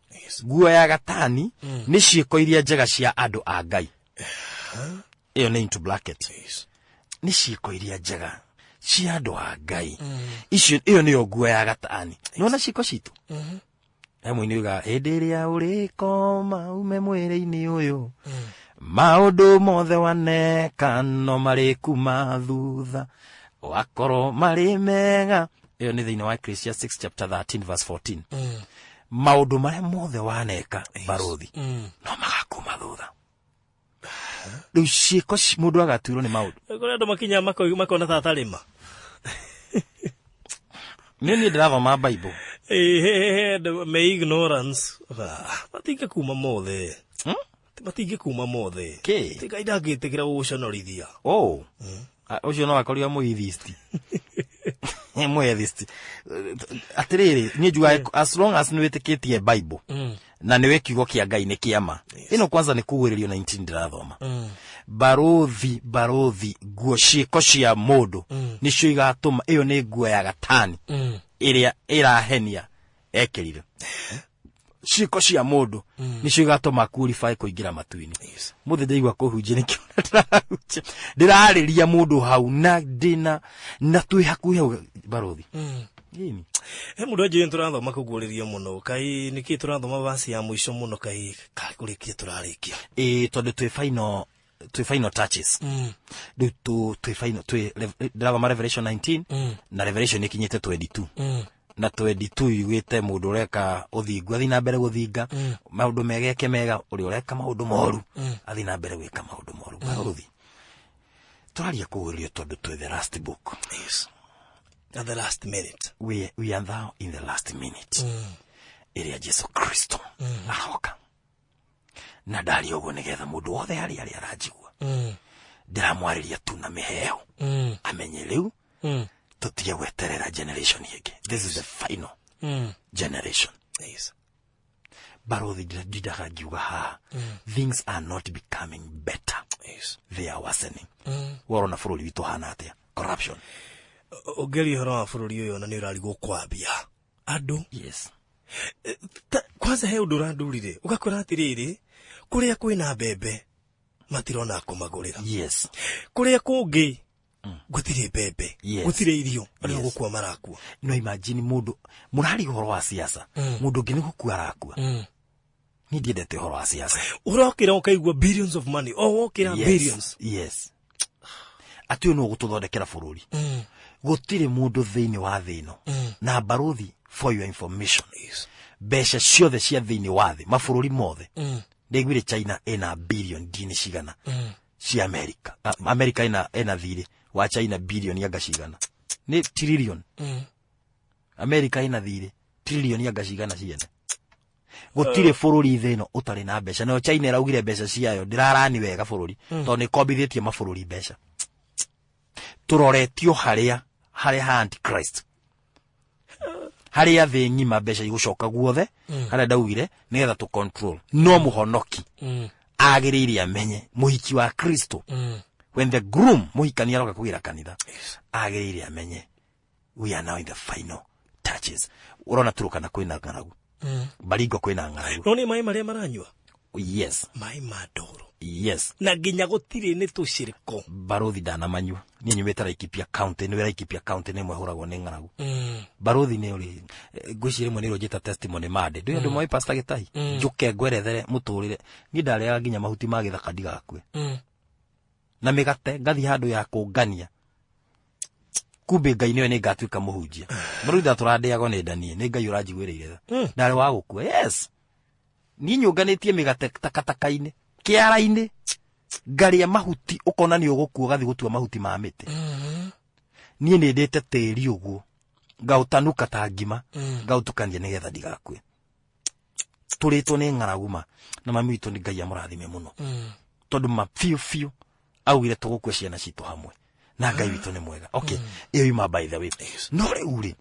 Nguo ya gatani nĩ ciĩko iria njega cia andũ a Ngai. Ĩyo nĩ into bracket. Nĩ ciĩko iria njega cia andũ a Ngai icio, ĩyo nĩyo nguo ya gatani. Nĩwona ciĩko citũ he mũini uga, hĩndĩ ĩrĩa ũrĩkoma ume mwĩrĩ-inĩ ũyũ, maũndũ mothe waneka no marĩ kuma thutha, wakorwo marĩ mega. Ĩyo nĩ thĩinĩ wa Ecclesiastes chapter 13 verse 14. Maũndũ marĩa mothe waneka, barũthi, no magakuma thutha. Rĩu ciĩko mũndũ agatuĩrwo nĩ maũndũ. Kũrĩ andũ makinya makona ta atarĩma. Niĩ ndĩrathoma Bible. Me ignorance. Ah, matingĩkuma mothe. Matingĩkuma mothe. Kĩ? Ti Ngai ndangĩtĩkĩra gũgũconorithia. Oh. Ah, ũcio no akorirwo mũatheist, mũatheist. Atĩrĩrĩ, niĩ njugaga as long as nĩ wĩtĩkĩtie Bible na nĩwe kiugo kĩa Ngai nĩ kĩama, ĩno kwanza nĩ kugwĩrĩrio 19 ndĩrathoma, barũthi, barũthi, nguo, ciĩko cia mũndũ nĩcio igatũma. Ĩyo nĩ nguo ya gatani ĩrĩa ĩrahenia ekĩrire. Ciĩko cia mũndũ nĩcio igatũma qualify kũingĩra matu-inĩ. Mũthĩ ndaigua kũhunjia, nĩkĩo ndĩrahunjia, ndĩrarĩria mũndũ hau na ndĩna na twĩ hakuhĩ hau, barothi. Ĩni. He mũndũ anjĩĩ tũrathoma kũguũrĩrio mũno, kai nĩkĩ tũrathoma vasi ya mũico mũno, kai kũrĩkia tũrarĩkia? Ĩ, tondũ twĩ final touches rĩu, twĩ final, twĩ ndĩrathoma Revelation 19 na Revelation ĩkinyĩte 22 na 22 yugĩte mũndũ ũreka ũthingu athiĩ na mbere gũthinga maũndũ mega, eke mega, ũrĩa ũreka maũndũ moru athiĩ na mbere gwĩka maũndũ moru. Barũthi, tũraria kũgũrĩrio tondũ twĩ the last book. Yes. At the last minute. We are now in the last minute ĩrĩa Jesu Kristo aroka, na ndaria ũguo nĩgetha mũndũ wothe harĩa aranjigua, ndĩramwarĩria tu na mĩheho, amenye rĩu tũtige gweterera generation ĩngĩ. This is the final generation. Barothi, ndindaga ngiuga haha, things are not becoming better. They are worsening. Worona bũrũri witũ hana atĩa? Corruption. Ũngĩaria ũhoro wa bũrũri ũyũ, ona nĩ ũrarigwo kwambia andũ. Kwanza he ũndũ ũrandurire, ũgakora atĩrĩrĩ, kũrĩa kwĩna mbembe matirona kũmagũrĩra. Kũrĩa kũngĩ gũtirĩ mbembe, gũtirĩ irio, andũ nĩ gũkua marakua. No imagine mũndũ mũraria ũhoro wa siasa, mũndũ ũngĩ nĩ gũkua arakua. Niĩ ndiendete ũhoro wa siasa. Ũrokĩra ũkaigua billions of money, o wokĩra, billions. Yes, atĩ ũyũ nĩ ũgũtũthondekera bũrũri. Gũtirĩ mũndũ thĩinĩ wa thĩ ĩno. Na barothi, for your information, mbeca ciothe cia thĩinĩ wa thĩ, mabũrũri mothe, ndaiguire China ĩna billion ndini cigana cia America. Ah, America ĩna thirĩ wa China billion anga cigana, nĩ trillion. America ĩna thirĩ trillion anga cigana ciene. Gũtirĩ bũrũri thĩ ĩno ũtarĩ na mbeca. Nayo China ĩraugire mbeca ciayo ndĩrarani wega bũrũri tondũ nĩ ĩkombithĩtie mabũrũri mbeca. Tũroretio harĩa ha Antichrist, harĩa thĩ ng'ima mbeca igũcoka guothe, harĩa ndaugire nĩgetha tũ control. No mũhonoki agĩrĩire amenye, mũhiki wa Kristo, when the groom, mũhikania, aroka kũgĩra kanitha, agĩrĩire amenye we are now in the final touches. Ũrona Turukana kwĩna ng'aragu, Baringo kwĩna ng'aragu. No nĩ maĩ marĩa maranyua. Maĩ ma ndoro. Na nginya gũtirĩ nĩ tũciriko. Barothi, ndanamanyua. Niĩ nyumĩte Laikipia County. Nĩ Laikipia County nĩ ĩmwe hũragwo nĩ ng'aragu. Barothi, nĩ ũrĩ ngwĩciria rĩmwe nĩ ũrĩ testimony mande ndũĩ andũ moĩ Pastor Gĩtahi, njũke ngwerethere mũtũrĩre. Niĩ ndarĩaga nginya mahuti ma gĩthaka ndigakue, na mĩgate ngathiĩ handũ ya kũngania kumbe Ngai nĩwe nĩ ngatuĩka mũhunjia. Barothi, ndatũrandĩagwo nĩ ndanie, nĩ Ngai ũranjiguĩrĩire tha. Ndarĩ wa gũkua. Yes, niĩ nyũnganĩtie mĩgate takataka-inĩ, kĩara-inĩ, ngarĩa mahuti, ũkona nĩ ũgũkua, ũgathiĩ gũtua mahuti ma mĩtĩ. Niĩ nĩ ndĩte tĩri ũguo, ngaũtanuka ta ngima, ngaũtukania nĩgetha ndigakue. Tũrĩtwo nĩ ng'aragu ma, na mami witũ, nĩ Ngai amũrathime mũno, tondũ ma biũ biũ augire tũgũkua ciana citũ hamwe, na Ngai witũ nĩ mwega. Okay, ĩyo ima by the way. No rĩu rĩ,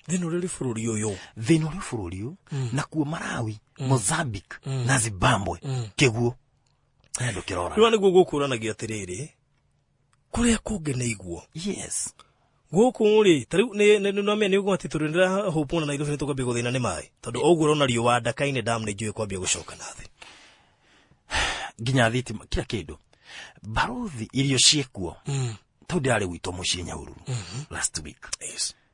Thĩna ũrĩa ũrĩ bũrũri ũyũ. Thĩna ũrĩ bũrũri ũyũ, nakuo Malawi, Mozambique na Zimbabwe kĩguo andũ kĩrora. Rĩu nĩguo gũkũranagia atĩrĩrĩ, kũrĩa kũngĩ nĩ iguo. Gũkũ rĩ, ta rĩu nĩ nĩ ũgwati, tondũ nĩndĩrahũpwo na Nairobi nĩ tũkwambia gũthĩna nĩ maĩ, tondũ ũguo ũrona riũa Ndakaine dam nĩ njũĩ kwambia gũcoka na thĩ. Nginya thitima, kila kĩndũ. Barothi, irio ciĩkuo. Tau ndĩrarĩ gwitũ mũciĩ Nyahururu last week.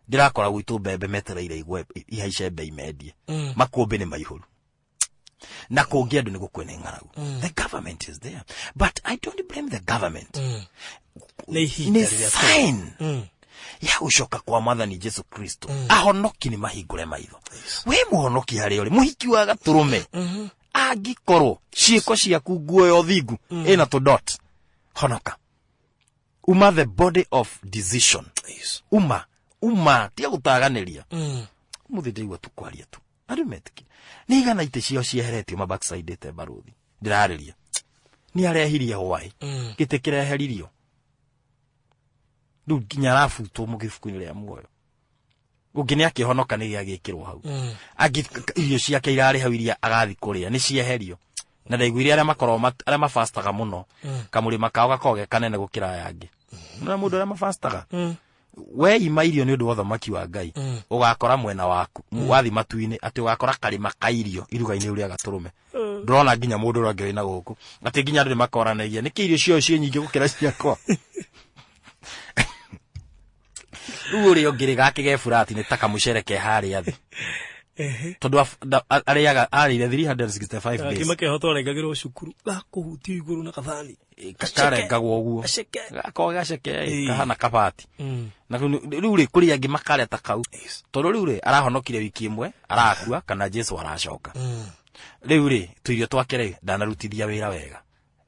Ndĩrakora gwitũ mbembe metereire igwe ihaice mbei mendie. Makũmbĩ nĩ maihũru, na kũngĩ andũ nĩ gũkue nĩ ng'aragu. The government is there, but I don't blame the government. Nĩ ihinda nĩ rĩrĩa sign ya gũcoka kwa Mwathani Jesu Kristo. Ahonoki nĩ mahingũre maitho. We mũhonoki harĩa ũrĩ, mũhiki wa Gatũrũme, angĩkorwo ciĩko ciaku, nguo ya ũthingu ĩna tũ dot, honoka, uma the body of decision. Uma uma, tiga gũtaganĩria. Mũthĩ ndĩigua tu kwaria tu, andũ metĩkire nĩ igana itĩ ciao cieheretio mabacksidĩte. Barũthi, ndĩrarĩria nĩ arehirie hwaĩ gĩtĩ kĩreheririo, rĩu nginya arabutwo mũgĩbuku-inĩ rĩa muoyo. Ũngĩ nĩ akĩhonoka, nĩ gĩagĩkĩrwo hau. Angĩ irio ciake irarĩ hau iria agathi kũrĩa nĩ cieherio. Na ndaiguire arĩa makoragwo arĩa mabastaga mũno, kamũrĩma kao gakoragwo ge kanene gũkĩra aya angĩ. Na mũndũ arĩa mabastaga. Weima irio nĩ ũndũ wa ũthamaki wa Ngai, ũgakora mwena waku wathi matu-inĩ atĩ ũgakora karĩma ka irio iruga-inĩ rĩu rĩa gatũrũme. Ndũrona nginya mũndũ ũrĩa ũngĩ wĩna gũkũ atĩ nginya andũ nĩ makoranagia nĩkĩ irio ciao ciĩ nyingĩ gũkĩra ciakwa. Rĩu ũrĩa ũngĩ rĩ, gake ge burati nĩ ta kamũcere ke harĩa thĩ, tondũ arĩaga arĩire 365 days. Gakima keho twarengagĩrwo cukuru gakũhutio igũrũ na kathani. Karengagwo ũguo. Gaceke. Gakorwo gaceke. Ĩĩ. Kahana kabati. Na rĩu rĩ, kũrĩ angĩ makarĩa ta kau, tondũ rĩu rĩ, arahonokire wiki ĩmwe arakua kana Jesu aracoka. Rĩu rĩ, tũirio twake rĩ, ndanarutithia wĩra wega,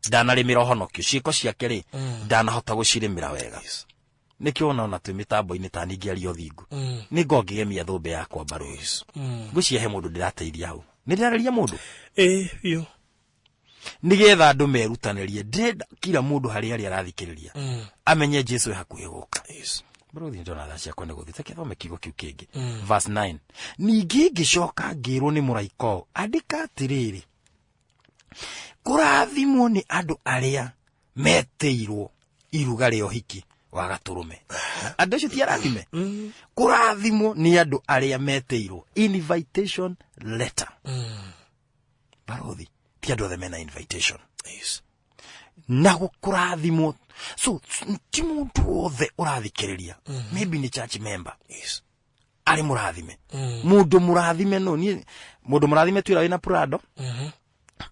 ndanarĩmĩra ũhonokio, ciĩko ciake rĩ, ndanahota gũcirĩmĩra wega. Nĩkĩo wona twĩ mĩtambo-inĩ ta ningĩ aria ũthingu, nĩ ngo ngĩgemia thũmbĩ yakwa mbarũthi, ngwĩciria he mũndũ ndĩrateithia hau, nĩ ndĩrarĩria mũndũ. Ĩĩ biũ. Nĩgetha andũ merutanĩrie, ndĩrenda kila mũndũ harĩa arĩa arathikĩrĩria amenye Jesu e hakuhĩ gũka. Bũrũthi, ndona thaa ciakwa nĩ gũthiĩ, take thome kiugo kĩu kĩngĩ, verse 9. Ningĩ ngĩcoka ngĩrwo nĩ mũraika ũũ, andĩka atĩrĩrĩ, kũrathimwo nĩ andũ arĩa metĩirwo iruga rĩa ũhiki wa gatũrũme. Andũ acio ti arathime. Kũrathimwo nĩ andũ arĩa metĩirwo invitation letter. Barothi, ti andũ othe mena invitation na gũkũrathimwo. So ti mũndũ wothe ũrathikĩrĩria, maybe nĩ church member, arĩ mũrathime. Mũndũ mũrathime no niĩ, mũndũ mũrathime ti ũrĩa wĩna Prado,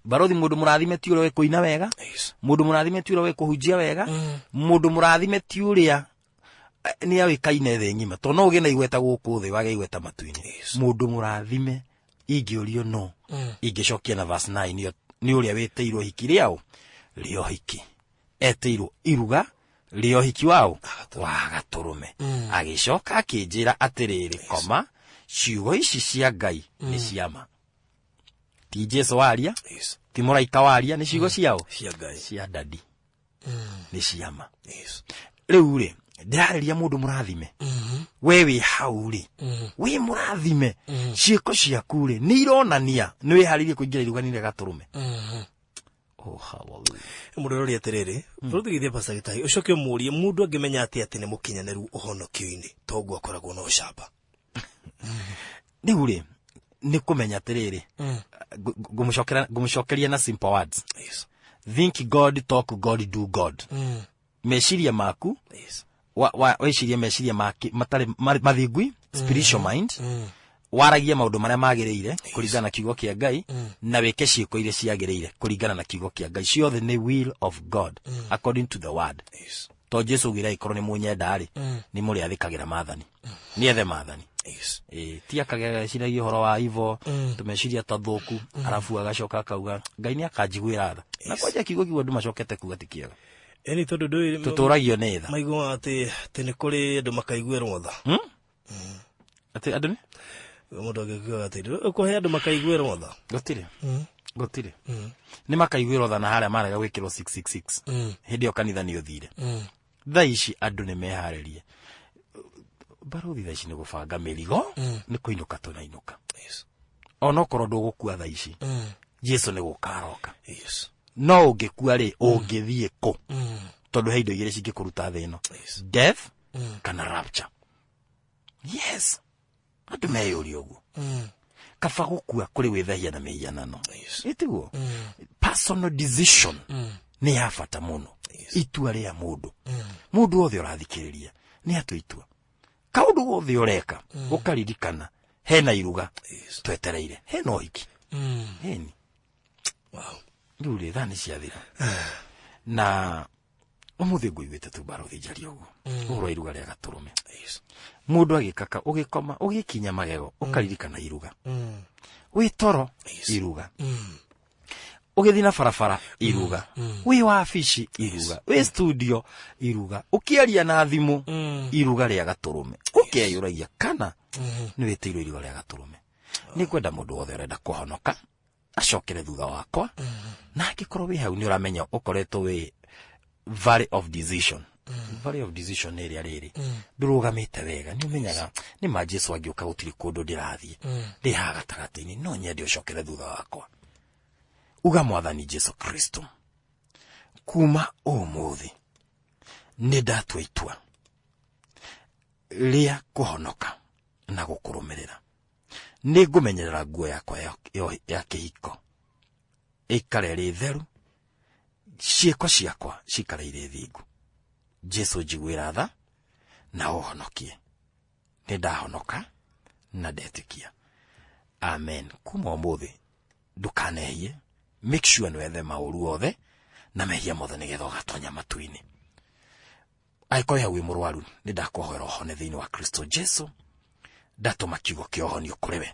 barothi. Mũndũ mũrathime ti ũrĩa wĩ kũina wega. Mũndũ mũrathime ti ũrĩa wĩ kũhunjia wega. Mũndũ mũrathime ti ũrĩa nĩ awĩkaine thĩ ng'ima, tondũ no ũgĩe na igweta gũkũ thĩ wage igweta matu-inĩ. Mũndũ mũrathime ingĩũrio, no ingĩcokia na verse 9, nĩ ũrĩa wĩtĩirwo hiki rĩao rĩa ũhiki, etĩirwo iruga rĩa ũhiki wao wa gatũrũme. Agĩcoka akĩnjĩra atĩrĩrĩ, koma, ciugo ici cia Ngai nĩ ciama. Ti Jesu waria, ti mũraika waria, nĩ ciugo ciao. Cia Ngai. Cia dadi, nĩ ciama. Rĩu rĩ, ndĩrarĩria mũndũ mũrathime. We wĩ hau rĩ, wĩ mũrathime, ciĩko ciaku rĩ, nĩ ironania nĩ wĩharĩirie kũingĩra iruga-inĩ rĩa gatũrũme. Oh, hallelujah. Mũndũ ũroria atĩrĩrĩ, tũrũtigithie Pastor Gĩtahi, ũcoke ũmũrie, mũndũ angĩmenya atĩ atĩ nĩ mũkinyanĩru ũhonokio-inĩ, toguo akoragwo na ũcamba? Rĩu rĩ, nĩ kũmenya atĩrĩrĩ, ngũmũcokeria na simple words. Think God, talk God, do God. Meciria maku wecirie meciria matarĩ mathingui, spiritual mind, waragie maũndũ marĩa magĩrĩire kũringana na kiugo kĩa Ngai, na wĩke ciĩko iria ciagĩrĩire kũringana na kiugo kĩa Ngai. Ciothe nĩ will of God according to the word. To Jesu augire, angĩkorwo nĩ mũnyenda rĩ, nĩ mũrĩathĩkagĩra maathani, nĩ ethe maathani. Ĩĩ, ti akageciragia ũhoro wa ivo tũmeciria ta thũku, arabu agacoka akauga Ngai nĩ akanjiguĩra tha, na kwanja kiugo kiu andũ macokete kuga ti kĩega. Ĩni tondũ ndũĩ Tũtũragio nĩ tha. Maiguaga atĩ nĩ kũrĩ andũ makaiguĩrwo tha. Atĩ andũ nĩ Mũndũ angĩkiuga atĩ kũhe andũ makaiguĩrwo tha. Gũtirĩ, gũtirĩ, nĩ makaiguĩrwo tha na harĩa marega gwĩkĩrwo 666, hĩndĩ ĩyo kanitha nĩ ũthire. Thaa ici andũ nĩ meharĩrie, barothi. Thaa ici nĩ gũbanga mĩrigo, nĩ kũinũka tũnainũka. Onokorwo ndũgũkua thaa ici, Jesu nĩ gũka aroka. No ũngĩkua rĩ, ũngĩthiĩ kũ? Tondũ he indo igĩrĩ cingĩkũruta thĩ ĩno, death kana rapture. Yes, andũ meyũria ũguo, kaba gũkua kũrĩ gwĩthahia na mĩhianano. Ĩtiguo personal decision nĩ ya bata mũno. Itua rĩa mũndũ, mũndũ wothe ũrathikĩrĩria nĩ atue itua. Kaũndũ gothe ũreka, ũkaririkana hena iruga twetereire, hena ũhiki heni. Rĩu rĩ, thaa nĩ ciathira, na ũmũthĩ ngũiguĩte tu barothi njaria ũguo ũhoro wa iruga rĩa gatũrũme. Mũndũ agĩkaka, ũgĩkoma, ũgĩkinya magego, ũkaririkana iruga. Wĩ toro, iruga. Ũgĩthiĩ na barabara, iruga. Wĩ wabici, iruga. Wĩ studio, iruga. Ũkĩaria na thimũ, iruga rĩa gatũrũme. Ũkeyũragia kana nĩ wĩtĩirwo iruga rĩa gatũrũme. Nĩ ngwenda mũndũ wothe ũrenda kũhonoka acokere thutha wakwa, na angĩkorwo wĩ hau nĩ ũramenya ũkoretwo wĩ valley of decision. Valley of decision nĩ ĩrĩa rĩrĩ ndũrũgamĩte wega, nĩ ũmenyaga nĩ ma Jesu angĩũka gũtirĩ kũndũ ndĩrathiĩ, ndĩ haha gatagatĩ-inĩ. No nyende ũcokere thutha wakwa, uga, Mwathani Jesu Kristo, kuma ũmũthĩ nĩ ndatua itua. Rĩa kũhonoka na gũkũrũmĩrĩra. Nĩ ngũmenyerera nguo yakwa ya kĩhiko ĩikare ĩrĩ theru, ciĩko ciakwa cikare irĩ thingu. Jesu, njiguĩra tha na ũhonokie. Nĩ ndahonoka na ndetĩkia. Amen. Kuma ũmũthĩ ndũkanehie, make sure nĩ wethe maũru othe na mehia mothe nĩgetha ũgatonya matu-inĩ. Angĩkorwo hau wĩ mũrwaru, nĩ ndakũhoera ũhone thĩinĩ wa Kristo Jesu. Ndatũma kiugo kĩa ũhonio kũrĩ we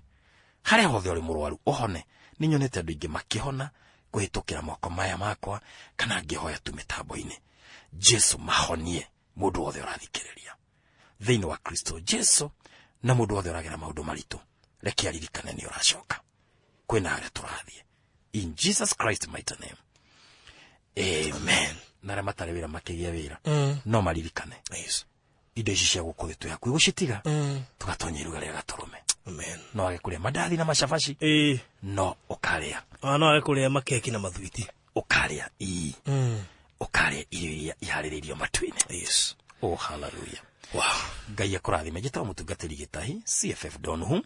harĩa hothe ũrĩ mũrwaru, ũhone. Nĩ nyonete andũ aingĩ makĩhona kũhĩtũkĩra moko maya makwa kana ngĩhoya tu mĩtambo-inĩ. Jesu mahonie mũndũ wothe ũrathikĩrĩria thĩinĩ wa Kristo Jesu, na mũndũ wothe ũragera maũndũ maritũ, reke aririkane nĩ ũracoka kwĩna harĩa tũrathiĩ. In Jesus Christ mighty name, amen. Na arĩa matarĩ wĩra makĩgĩa wĩra, no maririkane indo ici cia gũkũ thĩ twĩ hakuhĩ gũcitiga, tũgatonya iruga rĩa Gatũrũme. Amen. No age kũrĩa mandathi na macabaci, no ũkarĩa. Ona no age kũrĩa makeki na mathwiti. Ũkarĩa ii, ũkarĩa irio iria iharĩrĩirio matu-inĩ. Oh, hallelujah. Ngai akũrathime. Njĩtagwo mũtungatĩri Gĩtahi, CFF Donhum.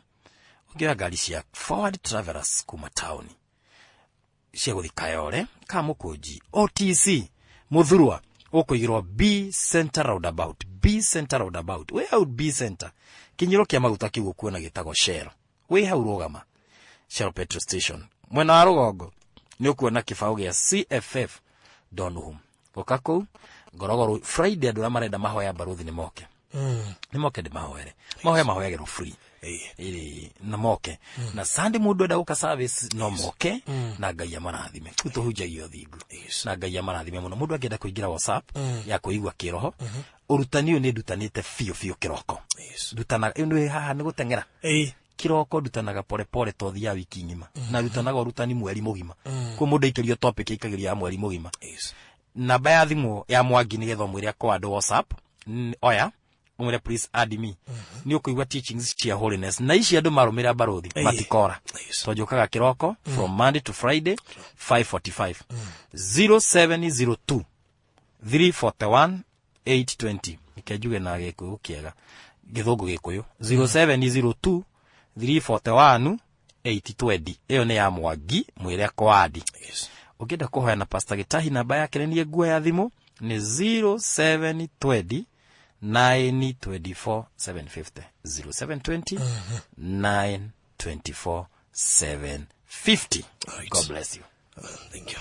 Ũngĩoya ngari cia Forward Travelers kuma taũni cia gũthi Kayore ka Mũkũnji, OTC, Mũthurwa, ũkũigĩrwo B Center roundabout. B Center roundabout, wĩ hau B Center, kinyĩro kĩa maguta kĩu ũkuona gĩtagwo Shell, wĩ hau rũgama Shell petrol station mwena wa rũgongo, nĩ ũkuona kĩbaũ gĩa CFF Donhum. Ũka kũu ngorogoro Friday. Andũ arĩa marenda mahoya barũthi nĩ moke, nĩ moke ndĩmahoere. Mahoya mahoyagĩrwo free. Ĩrĩ na moke na Sunday, mũndũ enda gũka service no moke, na Ngai amarathime. Kũu tũhunjagia ũthingu, na Ngai amarathime mũno. Mũndũ angĩenda kũingĩra WhatsApp ya kũigua kĩroho, ũrutani ũyũ nĩ ndutanĩte biũ biũ kĩroko. Ndutanaga ĩyo nĩ haha nĩ gũteng'era. Kĩroko ndutanaga pole pole, to thiaga wiki ng'ima na ndutanaga ũrutani mweri mũgima. Kwa mũndũ aikĩrio topic aikagĩrio ya mweri mũgima. Namba ya thimũ ya Mwangi nĩgetha ũmwĩre akwa andũ WhatsApp, oya ũmwĩre, "Please add me." Nĩ ũkũigua teachings cia holiness na ici andũ marũmĩrĩra barũthi matikora. Tondũ njũkaga kĩroko from Monday to Friday 5:45. 0702 341 820. Reke njuge na Gĩkũyũ kĩega, Gĩthũngũ Gĩkũyũ, 0702 341 820. Ĩyo nĩ ya Mwangi, mwĩre akwandi. Ũngĩenda kũhoya na Pastor Gĩtahi, namba yake nĩ niĩ nguoya thimũ, nĩ 0720 924 750, 0720 924 750. Right. God bless you. Thank you.